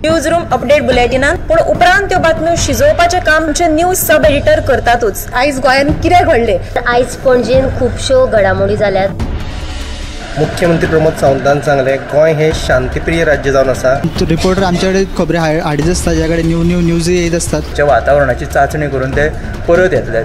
News room update बुलेटिनान, पूण उपरांत त्यो बातम्यो शिजोवपाचें काम आमचे न्यूज सब एडिटर करतातूच. आयज गोंयांत कितें घडलें? आयज पणजेन खुबश्यो घडामोडी जाल्यात. मुख्यमंत्री प्रमोद सावंतान सांगलें, गोंय हें शांतीप्रिय राज्य जावन आसा. रिपोर्टर आमच्याकडे खबरी हाडीत आसता, ज्या कडेन न्यू न्यू न्यूज येत आसतात. वातावरणाची चाचणी करून ते परत येतले.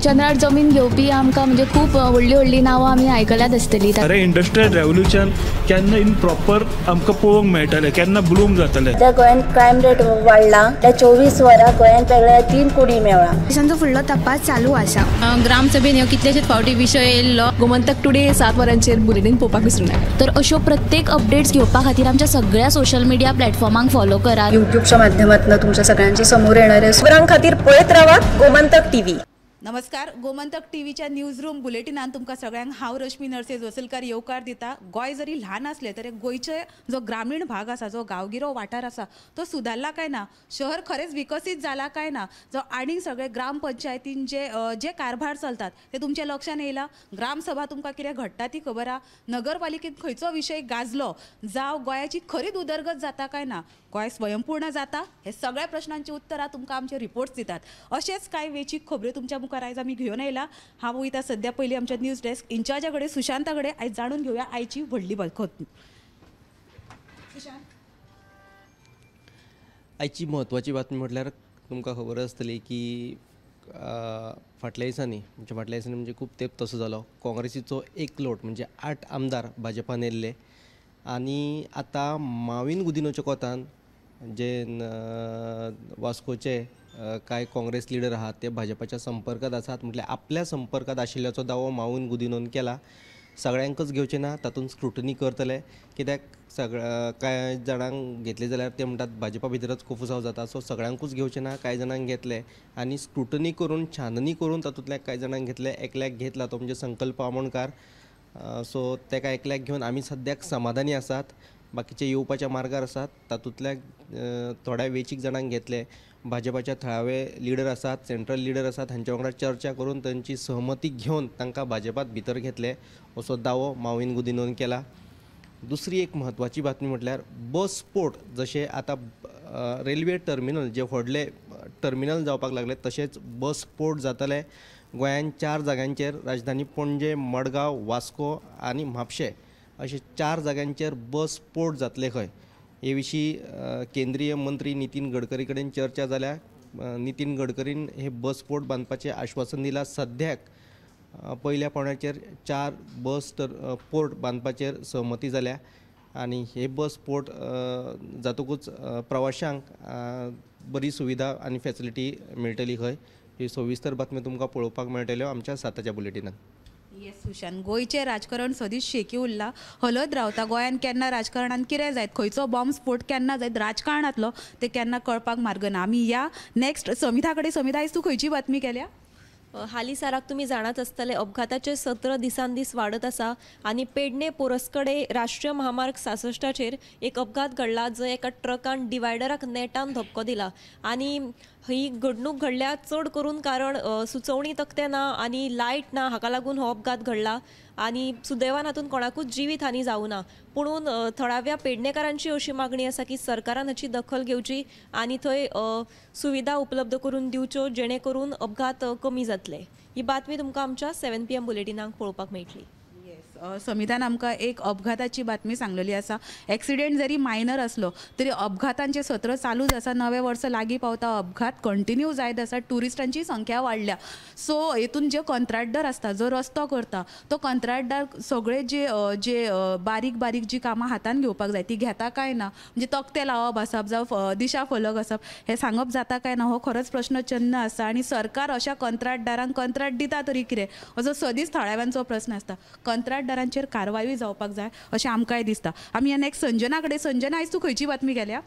चंद्रार जमीन घेवपी आमकां म्हणजे खूब व्हडली व्हडली नांवां आमी आयकल्यात आसतली. अरे इंडस्ट्रियल रेव्होल्युशन केन्ना इन प्रॉपर आमकां पळोवंक मेळटलें, केन्ना ब्लूम जातलें. त्या गोंयांत क्रायम रेट वाडला, त्या 24 वरां गोंयांत वेगळ्या 3 कोटी मेळ्ळा. पोलिसांचो फुडलो तपास चालू आसा. ग्रामसभेन ह्यो कितलेशेच फावटी विशय येयल्लो. गोमंतक टुडे 7 वरांचेर बुलेटीन पळोवपाक विसरूं नाका. तर अश्यो प्रत्येक अपडेट्स घेवपा खातीर आमच्या सगळ्या सोशल मिडिया प्लॅटफॉर्मांक फॉलो करात. यूट्यूबच्या माध्यमातून तुमच्या सगळ्यांच्या समोर येणारे खबरां खातीर पळयत रावात गोमंतक टीव्ही. नमस्कार, गोमंतक टीव्हीच्या न्यूज रूम बुलेटिनान तुमकां सगळ्यांक हांव रश्मी नर्सेज वसलकार येवकार दिता. गोंय जरी ल्हान आसलें तरी गोंयचे जो ग्रामीण भाग आसा, जो गांवगिरो वाठार आसा तो सुदारला काय ना, शहर खरेंच विकसीत जाला काय ना, जो आनीक सगळे ग्रामपंचायतीन जे जे कारभार चलतात ते तुमच्या लक्षान येयला. ग्रामसभा तुमकां कितें घडटा ती खबर आहा. नगरपालिकेंत खंयचो विशय गाजलो जावं गोंयाची खरीच उदरगत जाता काय ना, गोंय स्वयंपूर्ण जाता, हे सगळ्या प्रश्नांची उत्तरां तुमकां आमचे रिपोर्ट्स दितात. अशेंच कांय वेचीक खबऱ्यो तुमच्या मुखार आयज आमी घेवन आयला. हांव वयता सद्या पयलीं आमच्या न्यूज डेस्क इन्चार्जा कडेन, सुशांता कडेन. आयज जाणून घेवया आयची व्हडली बातमी. सुशांत, आयची म्हत्वाची बातमी म्हटल्यार तुमकां खबर आसतली की फाटल्या दिसांनी म्हणजे फाटल्या दिसांनी म्हणजे खूब तेंप तसो जालो, काँग्रेसीचो एक लोट म्हणजे 8 आमदार भाजपान येयल्ले आनी आतां माविन गुदिनोच्या कोतान जे वास्कोचे कांय काँग्रेस लिडर आहात ते भाजपाच्या संपर्कात आसात. म्हटल्यार आपल्या संपर्कात आशिल्ल्याचो दावो माविन गुदिनोन केला. सगळ्यांकच घेवचें ना, तातूंत स्क्रुटनी करतले, कित्याक सगळ्या कांय जाणांक घेतले जाल्यार ते म्हणटात भाजपा भितरच कोफुसांव जाता. सो सगळ्यांकूच घेवचें ना, कांय जाणांक घेतले आनी स्क्रुटनी करून छाननी करून तातूंतल्या कांय जाणांक घेतले. एकल्याक घेतला तो म्हणजे संकल्प आमोणकार. सो तेका एकल्याक घेवन आमी सद्याक समाधानी आसात. बाकीचे येवपाच्या मार्गार आसात. तातूंतल्या थोड्या वेचीक जाणांक घेतले. भाजपाच्या थळावे लिडर आसात, सेंट्रल लिडर आसात, हांच्या वांगडा चर्चा करून तांची सहमती घेवन तांकां भाजपात भितर घेतले असो दावो माविन गुदिनोन केला. दुसरी एक म्हत्वाची बातमी म्हटल्यार बस पोर्ट जशें आतां रेल्वे टर्मिनल जे व्हडले टर्मिनल जावपाक लागले तशेंच बस पोर्ट जातले गोंयांत 4 जाग्यांचेर, राजधानी पणजे, मडगांव, वास्को आनी म्हापशें अशे 4 जाग्यांचेर बस पोर्ट जातले खंय. हे विशीं केंद्रीय मंत्री नितीन गडकरी कडेन चर्चा जाल्या. नितीन गडकरीन हे बस पोर्ट बांदपाचें आश्वासन दिलां. सद्याक पयल्या पावंड्याचेर 4 बस पोर्ट बांदपाचेर सहमती जाल्या आनी हे बस पोर्ट जातकूच प्रवाशांक बरी सुविधा आनी फॅसिलिटी मेळटली खंय. ही सविस्तर बातमी तुमकां पळोवपाक मेळटल्यो आमच्या 7च्या बुलेटिनान. येस सुशांत, गोंयचें राजकारण सदींच शेकी उरलां, हलत रावता. गोंयांत केन्ना राजकारणान कितें जायत, खंयचो बॉम्ब स्फोट केन्ना जायत राजकारणांतलो तें केन्ना कळपाक मार्ग ना. आमी या नेक्स्ट समिधा कडेन. समिधा, आयज तूं खंयची बातमी केल्या? हालींसराक तुमी जाणात आसतले अपघाताचे सत्र दिसान दीस वाडत आसा आनी पेडणे पोरस्कडे राष्ट्रीय महामार्ग 66चेर एक अपघात घडला जंय एका ट्रकान डिवायडराक नेटान धपको दिला आनी ही घडणूक घडल्या चड करून कारण सुचोवणी तकटे ना आनी लायट ना हाका लागून हो अपघात घडला आनी सुदैवान हातूंत कोणाकूच जिवीत हानी जावं ना. पुणून थळाव्या पेडणेकारांची अशी मागणी आसा की सरकारान हाची दखल घेवची आनी थंय सुविधा उपलब्ध करून दिवच्यो जेणे करून अपघात कमी जातले. ही बातमी तुमकां आमच्या 7 PM बुलेटिनाक पळोवपाक मेळटली. समितान आमकां एक अपघाताची बातमी सांगलेली आसा. एक्सिडेंट जरी मायनर आसलो तरी अपघातांचे सत्र चालूच आसा. नवें वर्स लागीं पावता, अपघात कंटिन्यू जायत आसा, ट्युरिस्टांची संख्या वाडल्या. सो हेतून जे कंत्राटदार आसता, जो रस्तो करता तो कंत्राटदार सगळे जे जे बारीक बारीक जी कामां हातान घेवपाक जाय ती घेता काय ना, म्हणजे तकटे लावप आसप जावं दिशा फलक आसप हें सांगप जाता काय ना, हो खरोच प्रश्नचिन्ह आसा. आनी सरकार अशा कंत्राटदारांक कंत्राट दिता तरी कितें असो सदींच थळाव्यांचो प्रस्न आसता. कंत्राटदारांचेर कारवायूय जावपाक जाय अशें आमकांय दिसता. आमी या नेक्स्ट संजना कडेन. संजना, आयज तूं खंयची बातमी केल्या?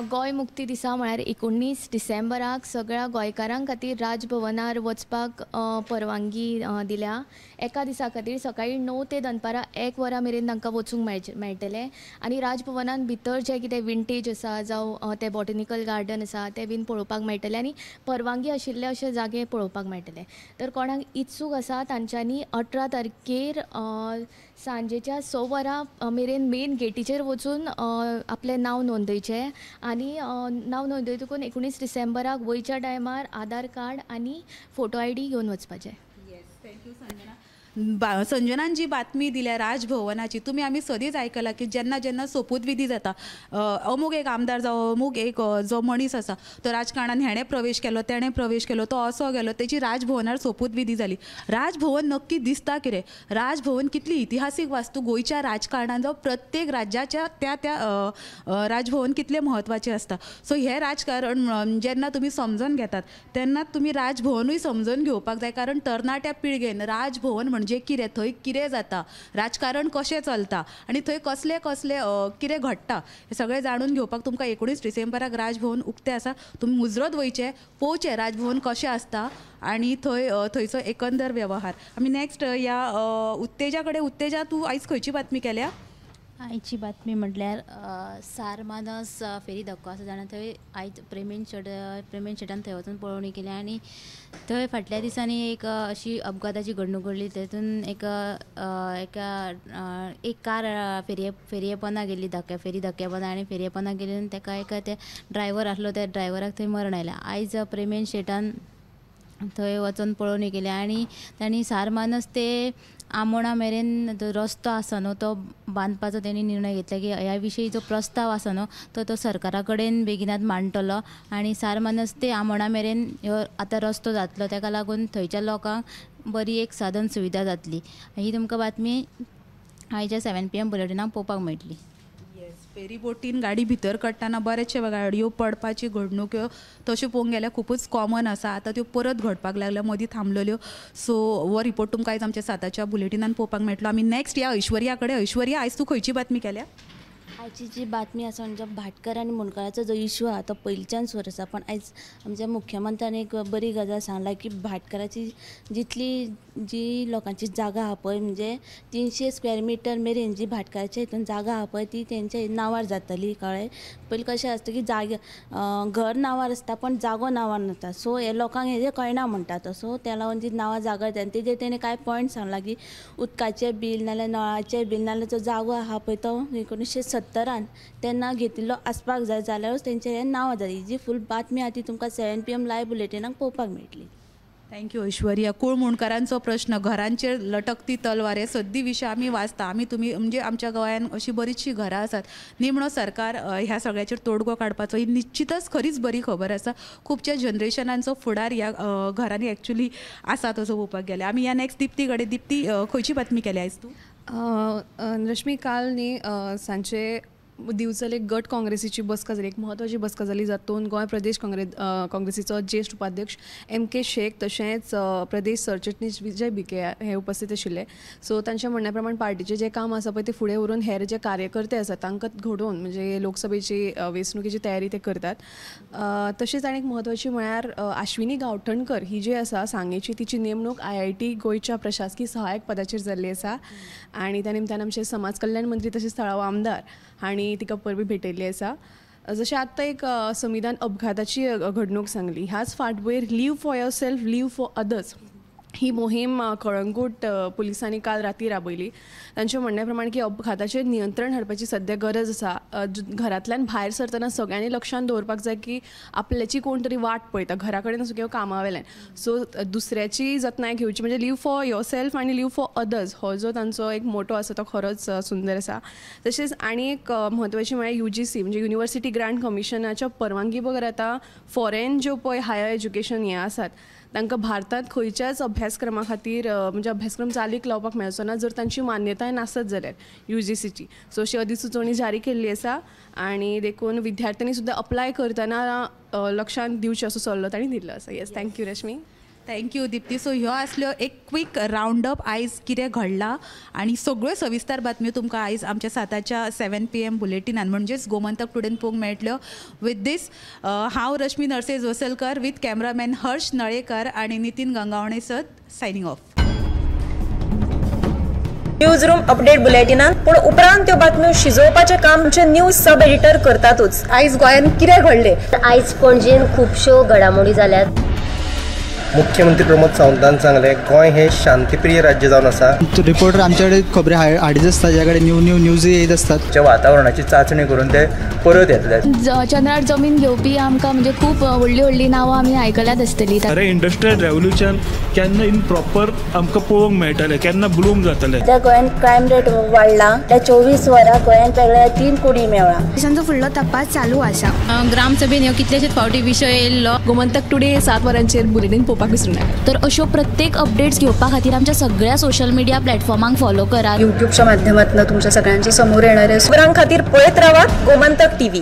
गोंय मुक्ती दिसा म्हळ्यार 19 डिसेंबराक सगळ्या गोंयकारां खातीर राजभवनार वचपाक परवानगी दिल्या. एका दिसा खातीर सकाळी 9 ते दनपारां 1 वरां मेरेन तांकां वचूंक मेळटलें आनी राजभवनान भितर जें कितें विंटेज आसा जावं तें बॉटनिकल गार्डन आसा तें बीन पळोवपाक मेळटलें आनी परवानगी आशिल्ले अशे जागे पळोवपाक मेळटले. तर कोणाक इत्सूक आसा तांच्यांनी 18 तारखेर सांजेच्या 6 वरां मेरेन मेन गेटीचेर वचून आपलें नांव नोंदयचें आनी नांव नोंदयतकून 19 डिसेंबराक वयच्या टायमार आधार कार्ड आनी फोटो I D घेवन वचपाचें. येस, thank you Sanjana. संजनान जी बातमी दिल्या राजभवनाची, तुमी आमी सदींच आयकलां की जेन्ना जेन्ना सोपूतविधी जाता, अमूक एक आमदार जावं अमूक एक जो मनीस आसा तो राजकारणान हेणें प्रवेश केलो, तेणें प्रवेश केलो, तो असो गेलो, तेची राजभवनार सोपूतविधी जाली. राजभवन नक्की दिसता कितें, राजभवन कितली इतिहासीक वास्तू गोंयच्या राजकारणान जावं प्रत्येक राज्याच्या त्या त्या राजभवन कितलें म्हत्वाचें आसता. सो हें राजकारण जेन्ना तुमी समजून घेतात तेन्ना तुमी राजभवनूय समजून घेवपाक जाय, कारण तरणाट्या पिळगेन राजभवन म्हणजे कितें, थंय कितें जाता, राजकारण कशें चलता आनी थंय कसले कसले कितें घडटा हें सगळें जाणून घेवपाक तुमकां 19 डिसेंबराक राजभवन उक्तें आसा. तुमी मुजरत वयचें, पळोवचें राजभवन कशें आसता आनी थंय थंयचो एकंदर वेव्हार. आमी नॅक्स्ट ह्या उत्तेजा कडेन. उत्तेजा, तूं आयज खंयची बातमी केल्या? आयची बातमी म्हटल्यार सारमानस फेरी धक्को आसा जाणा, थंय आयज प्रेमेन शेटान थंय वचून पळोवणी केली आनी थंय फाटल्या दिसांनी एक अशी अपघाताची घडणूक घडली. तेतून एक कार फेरये पोंदा गेली, फेरी धक्क्या पोंदा, आनी फेरये पोंदा गेली तेका एक ते ड्रायव्हर आसलो, त्या ड्रायव्हराक थंय मरण आयलें. आयज प्रेमेन शेटान थंय वचून पळोवणी केली आनी तांणी सारमानस ते आमोणा मेरेन जो रस्तो आसा न्हू तो बांदपाचो तेणी निर्णय घेतला की ह्या विशयी जो प्रस्ताव आसा न्हू तो तो सरकारा कडेन बेगिनात मांडटलो आनी सारमानस ते आमोणा मेरेन ह्यो आतां रस्तो जातलो, तेका लागून थंयच्या लोकांक बरी एक साधन सुविधा जातली. ही तुमकां बातमी आयच्या 7 PM बुलेटिनाक पळोवपाक मेळटली. फेरी बोटीन गाडी भितर काडटना बरेचशे गाडयो पडपाची घडणुक्यो तश्यो पळोवंक गेल्यार खुबूच कॉमन आसा, आतां त्यो परत घडपाक लागल्या, मदीं थांबलेल्यो. सो हो रिपोर्ट तुमकां आयज आमच्या 7च्या बुलेटिनान पळोवपाक मेळटलो. आमी नॅक्स्ट या ऐश्वर्या कडेन. ऐश्वर्या, आयज तूं खंयची बातमी केल्या? आयची जी बातमी आसा म्हणजे भाटकर आनी मुंडकराचो जो इशू आहा तो पयलींच्यान सुरू आसा, पण आयज आमच्या मुख्यमंत्र्यान एक बरी गजाल सांगला की भाटकाराची जितली जी लोकांची जागा आहा पळय, म्हणजे 300 स्क्वेअर मिटर मेरेन जी भाटकाराच्या हितून जागा आहा पळय ती तेंच्या नांवार जातली. कळ्ळें? पयलीं कशें आसता की जागे घर नांवार आसता पण जागो नांवार नासता, सो हे लोकांक हेजें कळना म्हणटा तो. सो त्या लागून ती नांवां जागा जाता आनी तेजेर तेणें कांय पॉयंट सांगला की उदकाचें बील नाल्यार नळाचें बील नाल्यार जो जागो आहा पळय तो 1970 तेन्ना घेतिल्लो आसपाक जाय, जाल्यारूच तेंचें हें नांव जाता. ही जी फूल बातमी आहा ती तुमकां 7 PM live बुलेटिनाक पळोवपाक मेळटली. Thank you Aishwarya. कुळमुंडकारांचो प्रश्न, घरांचेर लटकती तलवार, हे सद्दी विशय आमी वाचता. आमी तुमी म्हणजे आमच्या गोंयान अशी बरीचशीं घरां आसात, निमणो सरकार ह्या सगळ्याचेर तोडगो काडपाचो ही निश्चितच खरीच बरी खबर आसा. खुबच्या जनरेशनांचो फुडार ह्या घरांनी एक्चुली आसा तसो पळोवपाक गेल्यार. आमी ह्या नॅक्स्ट दिप्ती कडेन. दिप्ती, खंयची बातमी केल्या आयज तूं? रश्मी, काल न्ही सांजचे दिवचल एक गट काँग्रेसीची बसका जाली, एक म्हत्वाची बसका जाली, जातून गोंय प्रदेश काँग्रेसीचो ज्येश्ठ उपाध्यक्ष एम के शेख तशेंच प्रदेश सरचिटणीस विजय भिके हे उपस्थित आशिल्ले. सो तांच्या म्हणण्या प्रमाण पार्टीचें जें काम आसा पळय तें फुडें व्हरून हेर जे कार्यकर्ते आसात तांकां घडोवन म्हणजे लोकसभेची वेंचणुकेची तयारी ते करतात. तशेंच आनी एक म्हत्वाची म्हळ्यार आश्विनी गांवठणकर ही जी आसा सांगेची, तिची नेमणूक IIT गोंयच्या प्रशासकीय सहाय्यक पदाचेर जाल्ली आसा आनी त्या निमतान आमचे समाज कल्याण मंत्री तशेंच थळावो आमदार हांणी तिका परबी भेटयल्ली आसा. जशें आत्तां एक संविधान अपघाताची घडणूक सांगली, ह्याच फाटभुंयेर live for yourself live for others ही मोहीम कळंगूट पुलिसांनी काल राती राबयली. तांच्या म्हणण्या प्रमाण की अपघाताचेर नियंत्रण हाडपाची सद्या गरज आसा. घरांतल्यान भायर सरतना सगळ्यांनी लक्षांत दवरपाक जाय की आपल्याची कोण तरी वाट पळयता, घरा कडेन आसूं किंवा कामा वेल्यान. सो दुसऱ्याची जतनाय घेवची म्हणजे लीव फॉर your self आनी लीव फॉर अदर्स हो जो तांचो एक मोटो आसा तो खरोच सुंदर आसा. तशेंच आनी एक म्हत्वाची म्हळ्यार UGC म्हणजे युनिवर्सिटी ग्रांट कमिशनाच्या परवानगी बगर आतां फॉरेन ज्यो पळय हायर एज्युकेशन हें आसात तांकां भारतांत खंयच्याच अभ्यासक्रमा खातीर म्हणजे अभ्यासक्रम चालीक लावपाक मेळचो ना जर तांची मान्यताय नासत जाल्यार UGCची. सो अशी अधिसुचोवणी जारी केल्ली आसा आनी देखून विद्यार्थ्यांनी सुद्दां अप्लाय करतना लक्षांत दिवचें असो सल्लो तांणी दिल्लो आसा. Yes, thank you Rashmi. Thank you Dipti. So ह्यो आसल्यो एक क्विक रावंड अप आयज कितें घडलां आनी सगळ्यो सविस्तर बातम्यो तुमकां आयज आमच्या 7च्या 7 PM बुलेटिनान म्हणजेच गोमंतक टुडेन पळोवंक मेळटल्यो. विथ दीस हांव रश्मी नर्सेज वसलकर विथ कॅमरामॅन हर्ष नळेकर आनी नितीन गंगावणे सत signing off. News room update बुलेटिनान पूण उपरांत त्यो बातम्यो शिजोवपाचें काम आमचे न्यूज सब एडिटर करतातूच. आयज गोंयांत कितें घडलें? आयज पणजेन खुबश्यो घडामोडी जाल्यात. मुख्यमंत्री प्रमोद सावंतान सांगलें गोंय हें शांतीप्रिय राज्य जावन आसा. रिपोर्टर आमचे कडेन खबरी हाडीत आसता, ज्या कडेन न्यू न्यू न्यूज येत आसतात. वातावरणाची चांचणी करून ते परत येतले. चंद्रार जमीन घेवपी आमकां म्हणजे खूब व्हडली व्हडली नांवां आमी आयकल्यात आसतली. अरे इंडस्ट्रियल रेवोल्युशन केन्ना इन प्रॉपर आमकां पळोवंक मेळटलें, केन्ना ब्लूम जातलें. त्या गोंयांत क्रायम रेट वाडला, त्या 24 वरां गोंयांत वेगळ्या 3 कोटी मेळ्ळा. पोलिसांचो फुडलो तपास चालू आसा. ग्रामसभेन ह्यो कितलेशेच फावटी विशय येयल्लो. गोमंतक टुडे 7 वरांचेर बुलेटीन पळोवपाक विसरूं नाका. तर अश्यो प्रत्येक अपडेट्स घेवपा खातीर आमच्या सगळ्या सोशल मिडिया प्लॅटफॉर्मांक फॉलो करात. युट्यूबच्या माध्यमातून तुमच्या सगळ्यांच्या समोर येणारे खबरां खातीर पळयत रावात गोमंतक टीव्ही.